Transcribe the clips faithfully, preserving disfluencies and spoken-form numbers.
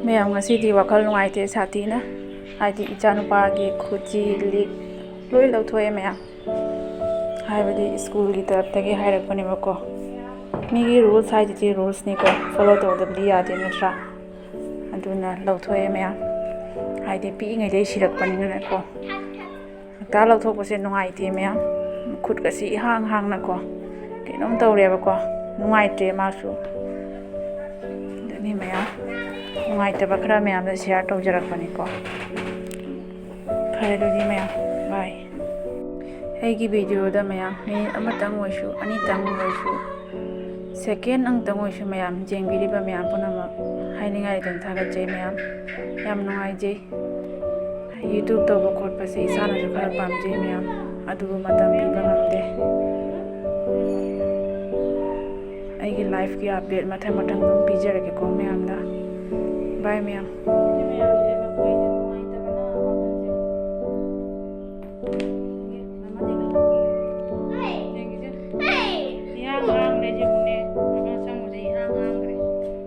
ꯃꯌꯥꯝ, ꯉꯁꯤꯗꯤ ꯋꯥꯈꯜ ꯅꯨꯡꯉꯥꯏꯇꯦ ꯁꯥꯊꯤꯅ, ꯍꯥꯏꯗꯤ ꯏꯆꯥꯅꯨꯄꯥꯒꯤ ꯈꯨꯖꯤ, ꯂꯤꯛ ꯂꯣꯏ ꯂꯧꯊꯣꯛꯑꯦ ꯃꯌꯥꯝ꯫ ꯍꯥꯏꯕꯗꯤ ꯁ꯭ꯀꯨꯜꯒꯤ ꯇꯔꯞꯇꯒꯤ ꯍꯥꯏꯔꯛꯄꯅꯦꯕꯀꯣ꯫ ꯃꯤꯒꯤ ꯔꯨꯜꯁ ꯍꯥꯏꯁꯤꯗꯤ ꯔꯨꯜꯁꯅꯤꯀꯣ, ꯐꯣꯂꯣ ꯇꯧꯗꯕꯗꯤ ꯌꯥꯗꯦ ꯅꯠꯇ꯭ꯔꯥ? ꯑꯗꯨꯅ ꯂꯧꯊꯣꯛꯑꯦ ꯃꯌꯥꯝ, ꯍꯥꯏꯗꯤ ꯄꯤꯛꯏꯉꯩꯗꯩ ꯁꯤꯔꯛꯄꯅꯤꯅꯅꯦꯀꯣ꯫ ꯉꯟꯇꯥ ꯂꯧꯊꯣꯛꯄꯁꯦ ꯅꯨꯡꯉꯥꯏꯇꯦ ꯃꯌꯥꯝ꯫ ꯈꯨꯠꯀꯁꯤ ꯏꯍꯥꯡ ꯍꯥꯡꯅꯀꯣ, ꯀꯩꯅꯣꯝ ꯇꯧꯔꯦꯕꯀꯣ꯫ ꯅꯨꯡꯉꯥꯏꯇ꯭ꯔꯦ ꯃꯥꯁꯨ꯫ ꯑꯗꯨꯅꯤ ꯃꯌꯥꯝ, ꯅꯨꯡꯉꯥꯏꯇꯕ ꯈꯔ ꯃꯌꯥꯝꯗ ꯁꯤꯌꯥꯔ ꯇꯧꯖꯔꯛꯄꯅꯤꯀꯣ꯫ ꯐꯔꯦ ꯑꯗꯨꯗꯤ ꯃꯌꯥꯝ, ꯕꯥꯏ꯫ ꯑꯩꯒꯤ ꯚꯤꯗꯤꯑꯣꯗ ꯃꯌꯥꯝ ꯃꯤꯅꯤꯠ ꯑꯃꯇꯪ ꯑꯣꯏꯁꯨ, ꯑꯅꯤꯇꯪ ꯑꯣꯏꯁꯨ, ꯁꯦꯀꯦꯟ ꯑꯃꯇꯪ ꯑꯣꯏꯁꯨ ꯃꯌꯥꯝ ꯌꯦꯡꯕꯤꯔꯤꯕ ꯃꯌꯥꯝ ꯄꯨꯝꯅꯃꯛ ꯍꯥꯏꯅꯤꯡꯉꯥꯏ ꯂꯩꯇꯅ ꯊꯥꯒꯠꯆꯩ ꯃꯌꯥꯝ꯫ ꯌꯥꯝ ꯅꯨꯡꯉꯥꯏꯖꯩ꯫ ꯌꯨꯇ꯭ꯌꯨꯕ ꯇꯧꯕ ꯈꯣꯠꯄꯁꯦ ꯏꯁꯥꯅꯁꯨ ꯈꯔ ꯄꯥꯝꯖꯩ ꯃꯌꯥꯝ, ꯑꯗꯨꯕꯨ ꯃꯇꯝ ꯄꯤꯕ ꯉꯝꯗꯦ꯫ ꯑꯩꯒꯤ ꯂꯥꯏꯐꯀꯤ ꯑꯞꯗꯦꯠ ꯃꯊꯪ ꯃꯊꯪ ꯑꯗꯨꯝ ꯄꯤꯖꯔꯒꯦꯀꯣ ꯃꯌꯥꯝꯗ꯫ ꯕꯥꯏ ꯃꯌꯥꯝ꯫ ꯏꯍꯥꯡ ꯍꯥꯡꯈ꯭ꯔꯦ ꯌꯦꯡꯉꯨꯅꯦ꯫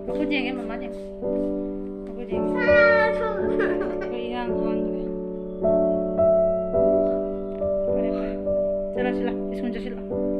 ꯃꯈꯨꯠ ꯌꯦꯡꯉꯦ ꯃꯃꯥ ꯌꯦꯡꯉꯦ꯫ ꯃꯈꯨꯠ ꯌꯦꯡꯉꯦ꯫ ꯑꯩꯈꯣꯏ ꯏꯍꯥꯡ ꯍꯥꯡꯈ꯭ꯔꯦ꯫ ꯐꯔꯦ, ꯐꯔꯦ꯫ ꯆꯠꯂꯣ, ꯆꯠꯂꯣ꯫ ꯁ꯭ꯀꯨꯜ ꯆꯠꯁꯤꯜꯂꯣ꯫